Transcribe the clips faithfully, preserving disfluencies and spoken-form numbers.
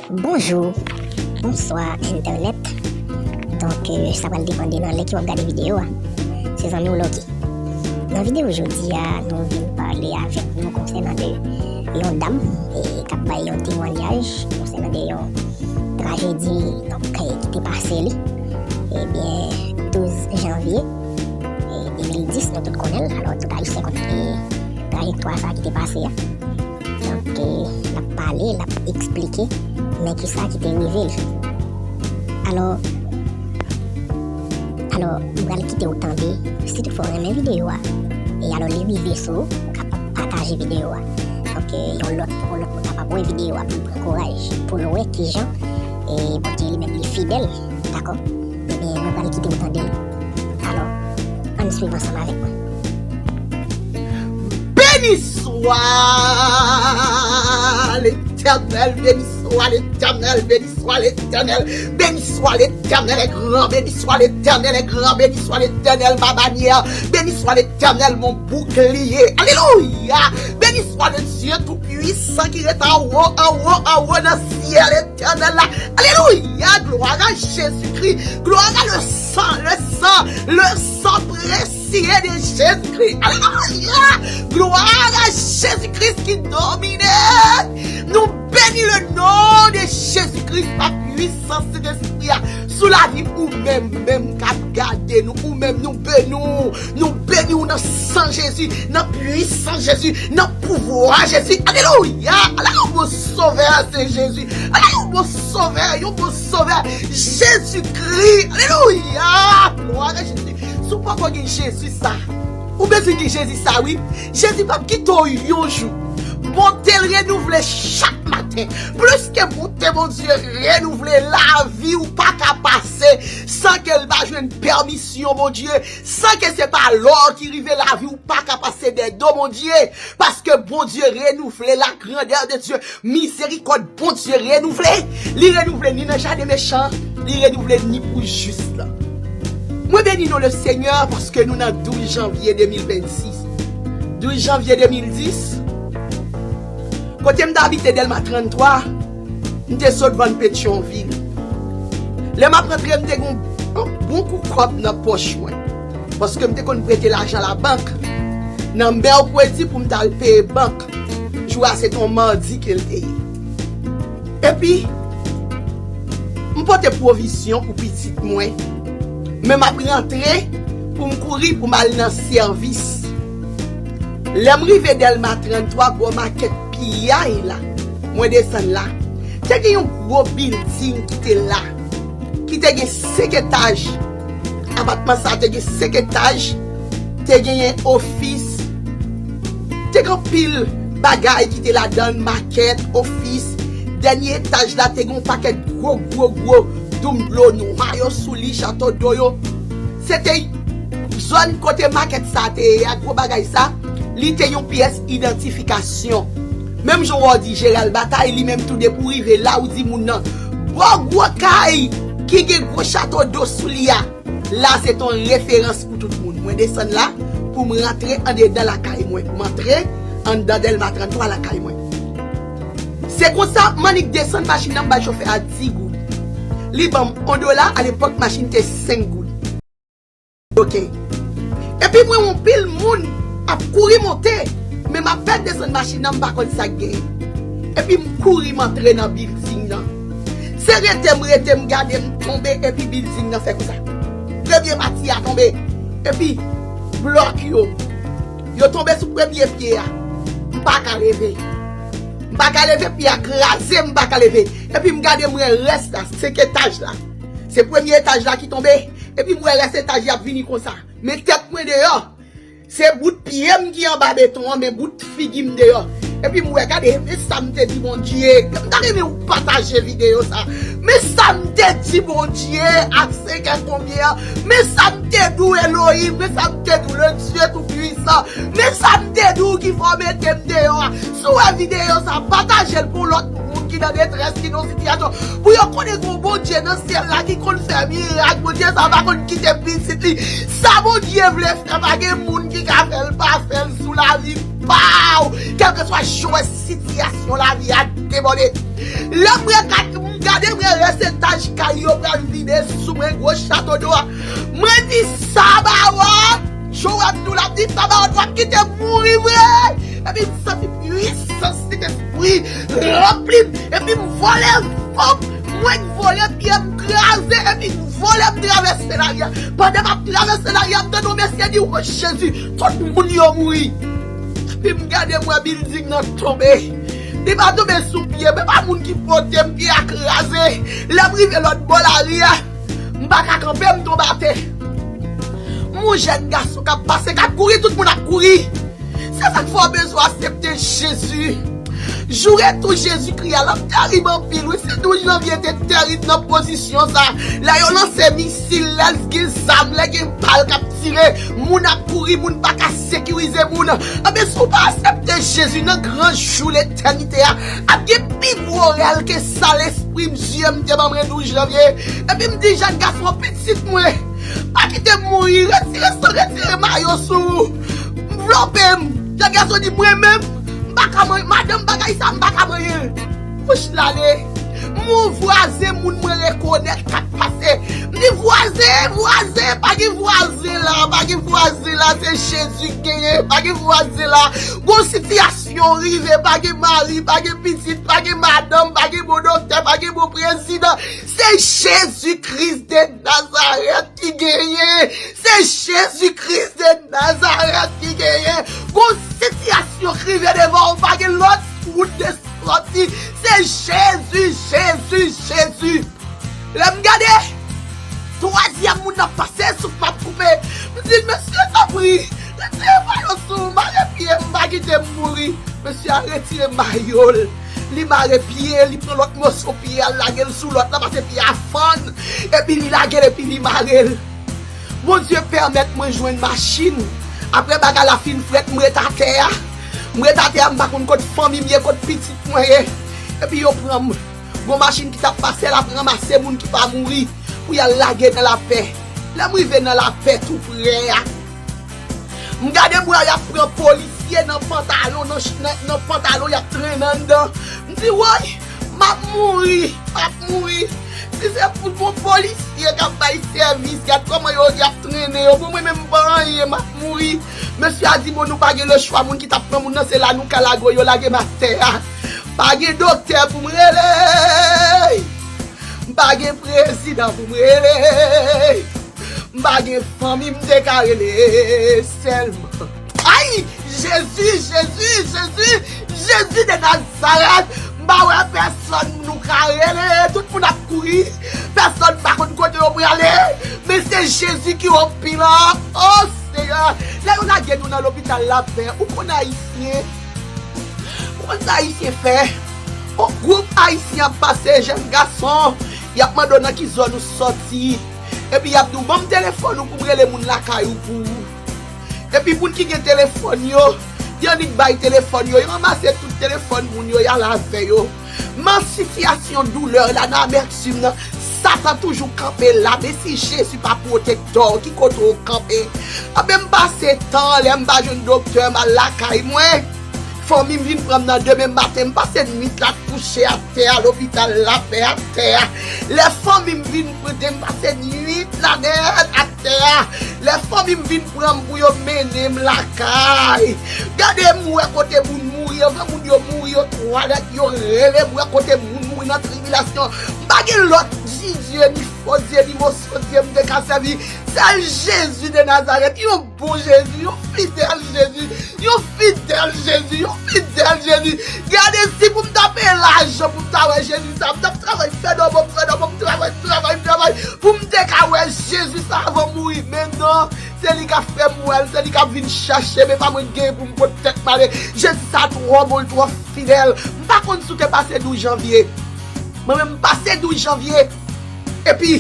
Bonjou, bonswa entènèt. Donk, euh, sa pral depande nan lè ke w ap gade videyo a. Se zanmi w la, oke. Nan videyo jodi a, nou vin pale avèk nou konsènan de yon dam, e, k ap bay yon temwayaj konsènan de yon trajedi, donk, e, ki te pase li. Ebyen, douz janvye, e, de mil dis, nou tout konnen l. Alò, tout Ayisyen konn, e, trajektwa sa ki te pase a. Donk, e, l ap pale, l ap eksplike, men kisa ki te rive l. Alò, alò, m pral kite w tande, si toutfwa w renmen videyo a, e alò li rive sou ou, ou kapab pataje videyo a. Donk, e, yon lòt, yon lòt moun kapab wè videyo a pou l pran kouraj, pou l wè kijan, e, Bondye li menm li fidèl, dakò? Ebyen, mwen pral kite w tande l. Alò, ann swiv ansanm avèk mwen. Beni swa Letènèl, beni swa Letènèl, beni swa Letènèl, beni swa Letènèl est grand, beni swa Letènèl est grand, beni swa Letènèl ma bannière, beni swa Letènèl mon bouclier. Alelouya! Beni swa le Dieu tout puissant ki ret anwo, anwo, anwo nan syèl etènèl la. Alelouya! Gloire à Jésus-Christ. Gloire à le sang, le sang, le sang précieux de Jésus-Christ. Alelouya! Gloire à Jésus-Christ ki domine. Nou beni le non de Jésus-Christ pa pwisans Sentespri a sou lavi ou menm, menm k ap gade nou, ou menm nou beni w. Nou beni w nan san Jezi, nan pwisans Jezi, nan pouvwa Jezi. Alelouya! Ala yon bon sovè se Jezi. Ala yon bon sovè, yon bon sovè. Jezikri. Alelouya! Glwa a Jezi. Si w poko gen Jezi sa, ou bezwen gen Jezi sa, wi. Jezi p ap kite w yon jou. Bonte l renouvle chak maten. Plis ke bonte Bondye renouvle, lavi w pa ka pase san ke l pa jwenn pèmisyon Bondye. San ke se pa lò ki rive lavi w pa ka pase dèyè do Bondye, paske Bondye renouvle, la grandeur de Dieu, mizerikòd Bondye renouvle. Li renouvle ni nan jaden mechan, li renouvle ni pou jis lan. Mwen beni non le Senyè paske nou nan douz janvye de mil vennsis. Douz janvye de mil dis, kote m t abite Dèlma tranntwa, m te sot vann Petyonvil. Lè m ap rantre, m te gen yon bon kou kòb nan pòch mwen. Paske m te konn prete lajan labank nan mèkredi pou m t al peye bank. Jou a, se te yon madi ke l te ye. Epi, m pote pwovizyon pou pitit mwen. Men m ap rantre pou m kouri pou m al nan sèvis. Lè m rive Dèlma tranntwa, bò makèt piyay la, mwen desann la. Te gen yon gwo bilding ki te la, ki te gen senk etaj. Apatman sa te gen senk etaj, te genyen ofis, te gen anpil bagay ki te ladan l, makèt, ofis. Dènye etaj la te gen yon pakèt gwo, gwo, gwo doum dlo nwa yo sou li, chato do yo. Se te zòn kote makèt sa te ye a, gwo bagay sa, li te yon pyès idantifikasyon. Menm jan w di Jeral Batay, li menm tou depi w rive la, ou di moun nan, bò gwo kay ki gen gwo chato do sou li a, la se t on referans pou tout moun. Mwen desann la pou m rantre andedan lakay mwen, pou m antre anndan Dèlma tranntwa lakay mwen. Se konsa, m annik desann machin nan, m bay chofè a dis goud. Li ban m yon dola, alepòk machin te senk goud. Oke. Epi mwen wè yon pil moun ap kouri monte, men m ap pè desann machin nan, m pa konn sa k genyen. Epi m kouri, m antre nan bilding nan. Se rete m rete, m gade, m tonbe, epi bilding nan fè konsa. Premye pati a tonbe. Epi blòk yo, yo tonbe sou premye pye a. M pa ka leve. M pa ka leve, pye a kraze, m pa ka leve. Epi m gade, m wè rès la, senk etaj la. Se premye etaj la ki tonbe. Epi m wè rès etaj la ap vini konsa. Men tèt mwen deyò. Se bout pye m ki anba beton an, men bout figi m deyò. Epi m wè, gade, men sa m te di Bondye. M ta renmen ou pataje videyo sa. Men sa m te di Bondye a senk è konbyen an. Men sa m te di w Elohim, men sa m te di w le Dieu tout puissant. Men sa m te di w ki fè w mete m deyò a. Si w wè videyo sa, pataje l pou lòt moun ki nan detrès, ki nan sitiyasyon. Pou yo konnen gen yon Bondye nan syèl la ki konn fè mirak. Bondye sa pa konn kite pitit li. Sa Bondye vle fè, pa gen moun ki ka fè l pa fè l sou lavi m. pa w. Kèlkeswa jan w wè sitiyasyon lavi a debòde. Lè m rekat, m gade, m wè rès etaj kay yo pral vide sou mwen, gwo chato dò a. Mwen di, Sabawòt, Jowèl tou l ap di, Sabawòt, w ap kite m mouri vre. Epi m santi pwisans Sentespri ranpli m. Epi m vole, fòk mwen k vole, pye m kraze, epi m vole, m travèse lari a. Pandan m ap travèse lari a, m tande yon mesye di, O Jezi, tout moun yo mouri. Epi m gade, m wè bilding nan tonbe. Li pa tonbe sou pye, men pa moun ki pote m, pye a kraze. Lè m rive lòt bò lari a, m pa ka kanpe, m tonbe atè. M wè yon jèn gason k ap pase, k ap kouri, tout moun ap kouri. Se sa k fè w bezwen aksepte Jezi. Jou retou Jezikri a, l ap tèrib anpil, wi. Se douz janvye te tèrib nan pozisyon sa. Lè yo lanse misil, lè gen zam, lè gen bal k ap tire, moun ap kouri, moun pa ka sekirize moun. Anben, si w pa aksepte Jezi nan gran jou letènite a, ap gen pi gwo rèl ke sa lespri m, zye m te ban mwen douz janvye. Epi m di jèn gason an, pitit mwen, pa kite m mouri, retire san, retire mayo sou ou. Vlope m. Jèn gason di, mwen menm, m pa ka manyen, madanm bagay sa, m pa ka manyen l. Wouch l ale. M wè vwazen moun mwen rekonèt k ap pase. M di, vwazen, vwazen, pa gen vwazen la, pa gen vwazen la, se Jezi k genyen, pa gen vwazen la. Gon sitiyasyon rive, pa gen mari, pa gen pitit, pa gen madanm, pa gen bon doktè, pa gen bon prezidan. Se Jezi Kris de Nazarèt ki genyen. Se Jezi Kris de Nazarèt ki genyen. Gon sitiyasyon k rive devan w, pa gen lòt wout de sòti. Se Jezi, Jezi, Jezi. Lè m gade, twazyèm moun nan pase, souf m ap koupe. M di, mesye, tanpri, retire mayo sou m, mare pye m, pa kite m mouri. Mesye a retire mayo l. Li mare pye, li pran lòt moso pye a, l lage l sou lòt la, paske pye a fann. Epi li lage l, epi li mare l. Bondye pèmèt mwen jwenn machin. Apre bagay la fin frèt, m ret atè a. M ret atè a, m pa konn kot fanmi m ye, kot pitit mwen ye. Epi yo pran m. Gon machin ki t ap pase, l ap ranmase moun ki pa mouri pou y al lage nan lapè. Lè m rive nan lapè tou prè a, m gade m wè y ap pran polisye nan pantalon, nan, nan, nan pantalon, y ap trennen anndan. M di, woy, m ap mouri, m ap mouri. Si se pou gon polisye k ap bay sèvis, gad kòman yo, y ap trennen yo. Pou mwen menm, m pa anyen, m ap mouri. Mesye a di, bon, nou pa gen lechwa, moun ki t ap pran moun nan, se la nou ka lage yo, lage m atè a. Pa gen doktè pou m rele. M pa gen prezidan pou m rele. M pa gen fanmi m te ka rele sèlman. Ay! Jezi, Jezi, Jezi, Jezi de Nazarèt! M pa wè pèsonn nou ka rele. Tout moun ap kouri. Pèsonn pa konn kote yo prale. Men se Jezi ki o pi la. O Seyè! Lè yo lage nou nan lopital Lapè, ou konn Ayisyen? Ou konn sa Ayisyen fè? On gwoup Ayisyen ap pase, jèn gason, y ap mande w nan ki zòn ou sòti. Epi y ap di w, ban m telefòn ou pou m rele moun lakay ou pou ou. Epi moun ki gen telefòn yo, y annik bay telefòn yo, y ranmase tout telefòn moun yo, y al avè yo. Nan sitiyasyon doulè la, nan amètim nan, Satan toujou kanpe la, men si Jezi pa pwotektè w, ki kote w kanpe? Anben m pase tan, lè m pa jwenn doktè, m al lakay mwen. Fanmi m vin pran m nan demen maten, m pase nwit la kouche atè a lopital Lapè atè a. Lè fanmi m vin pran m, pase nwit la nèt atè a. Lè fanmi m vin pran m pou yo mennen m lakay. Gade m wè kote moun mouri, anvan moun yo mouri, yo twalèt, yo rele m wè kote moun mouri nan tribilasyon. M pa gen lòt Didye, ni fo Dye, ni moso Dye m te ka sèvi. Sèl Jezi de Nazarèt, yon bon Jezi, yon fidèl Jezi, yon fidèl Jezi, yon fidèl Jezi. Gade si pou m ta peye lajan pou m ta wè Jezi sa, m t ap travay fè dòbo, fè dòbo, m travay, travay, travay, pou m te ka wè Jezi sa avan m mouri. Men non, se li k ap fè m wè l, se li k ap vin chache, men pa mwen k genyen pou m pot tèt male. Jezi sa twò bon, l twò fidèl. M pa konn si w te pase douz janvye. Mwen menm, m pase douz janvye. Epi,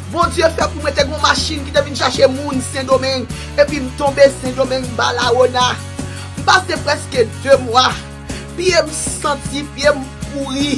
Bondye fè pou mwen te gon machin ki te vin chache moun Sendomeng. Epi m tonbe Sendomeng, m ba Lawona. M pase prèske de mwa. Pye m santi, pye m pouri.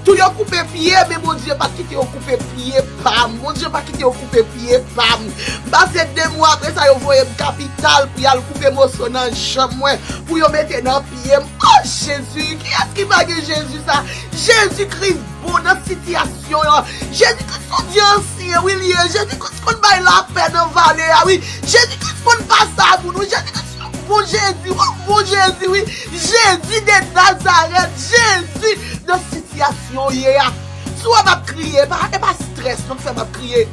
Pou yo koupe pye, men Bondye pa t kite yo koupe pye pa m. Bondye pa kite yo koupe pye pa m. M pase de mwa apre sa, yo voye m kapital pou y al koupe moso nan janm mwen, pou yo mete nan pye m. O Jezi, kiyès ki pa gen Jezi sa? Jezi Kris bon nan sitiyasyon an. Jezi Kris se yon Dye ansyen, wi, li ye. Jezi Kris konn bay lapè nan vale a, wi. Jezi Kris konn pase ak moun, wi. Jezi Kris se yon bon Jezi, wi, bon Jezi, wi. Jezi de Nazarèt, Jezi nan sitiyasyon w ye a. Si w wè m ap kriye, e pa, e pa strès non k fè m ap kriye.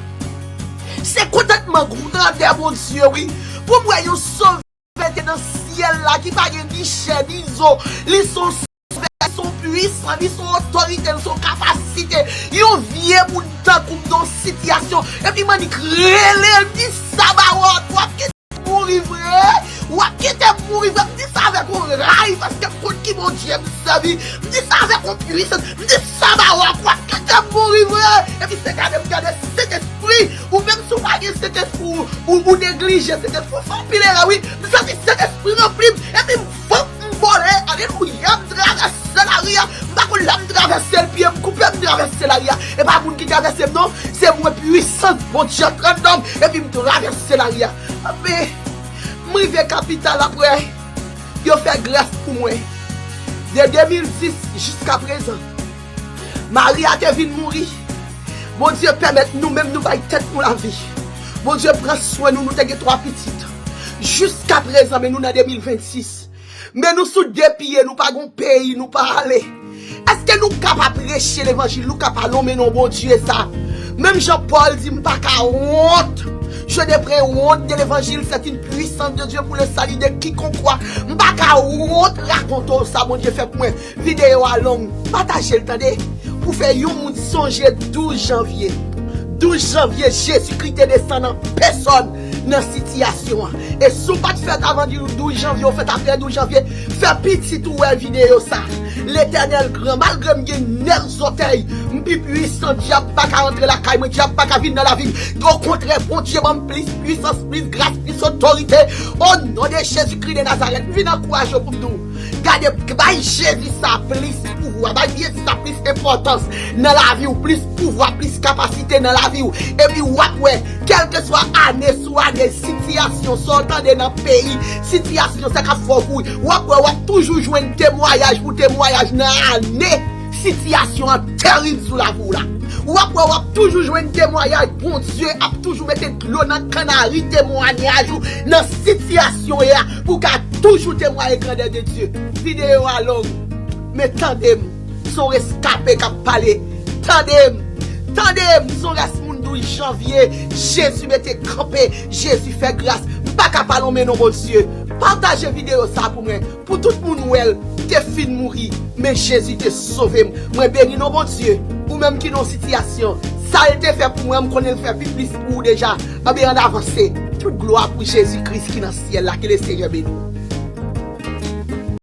Se kontantman, grandè Bondye, wi. Pou m wè yon sovè te nan syèl la, ki pa gen ni chè, ni zo. Li se yon sovè, li se yon pwisan, li se yon otorite, li se yon kapasite. Yon vye moun tankou m nan yon sitiyasyon. Epi m annik rele l, m di, Sabaot, w ap kite m mouri vre? W ap kite m mouri vre? M di sa avèk yon ray, paske m konn ki Bondye m sèvi. M di sa avèk yon pwisans. M di, Sabaot, w ap kite m mouri vre? Epi se gade m gade Sentespri. Ou menm si w pa gen Sentespri, ou, ou, ou neglije Sentespri, ou fè anpil erè, wi. M santi Sentespri ranpli m, epi m vole, alelouya, m travèse lari a. M pa konn lè m travèse l, pye m koupe, m travèse lari a. E pa moun ki travèse m, non. Se mwen, pwisans Bondye antre anndan m, epi m travèse lari a. Epi, m rive kapital apre, yo fè gras pou mwen. De de mil dis jiska prezan, mari a te vin mouri. Bondye pèmèt nou menm nou bay tèt nou lavi. Bondye pran swen nou, nou te gen twa pitit. Jiska prezan, men nou nan de mil vennsis. Men nou sou de pye, nou pa gon peyi, nou pa ale. Èske nou ka pa preche levanjil, nou ka pa lonmen non Bondye sa? Menm jan Pòl di, m pa ka wont. Je n'ai point honte de l'évangile, c'est une puissance de Dieu pour le salut de quiconque croit. M pa ka wont rakonte w sa Bondye fè pou mwen. Videyo a long, pataje l tande, pou fè yon moun sonje douz janvye. Douz janvye, Jezikri te desann an pèsòn nan sitiyasyon an. E si w pa t fèt avan douz janvye, ou fèt apre douz janvye, fè pitit ou wè videyo sa. Letènèl gran, malgre m gen nèf zòtèy, m pi pwisan, dyab pa ka rantre lakay mwen, dyab pa ka vin nan lavi m. Okontrè, Bondye ban m plis pwisans, plis gras, plis otorite. O non de Jezikri de Nazarèt, m vin ankouraje w pou m di w, gade, bay Jezi sa plis pouvwa, bay Jezi sa plis enpòtans nan lavi w, plis pouvwa, plis kapasite nan lavi w. Epi w ap wè, kèlkeswa ane sou ane, sitiyasyon, sa w tande nan peyi, sitiyasyon, sa k ap fè w kouri, w ap wè, w ap toujou jwenn temwayaj pou temwayaj nan ane sitiyasyon an terib sou lavi w la. W ap wè, w ap toujou jwenn temwayaj, Bondye ap toujou mete dlo nan kannari temwayaj ou nan sitiyasyon w ye a, pou w ka toujou temwaye grandè de Dye. Videyo a long, men tande m, se yon reskape k ap pale. Tande m, tande m, se yon rès moun douz janvye, Jezi mete kanpe, Jezi fè gras. M pa ka pa lonmen non Bondye. Pataje videyo sa pou mwen. Pou tout moun wè l te fin mouri, men Jezi te sove m. Mwen beni non Bondye. Ou menm ki nan yon sitiyasyon, sa l te fè pou mwen, m konnen l fè pi plis pou ou deja. Anben, ann avanse. Tout glwa pou Jezi Kris ki nan syèl la. Ke le Senyè beni w.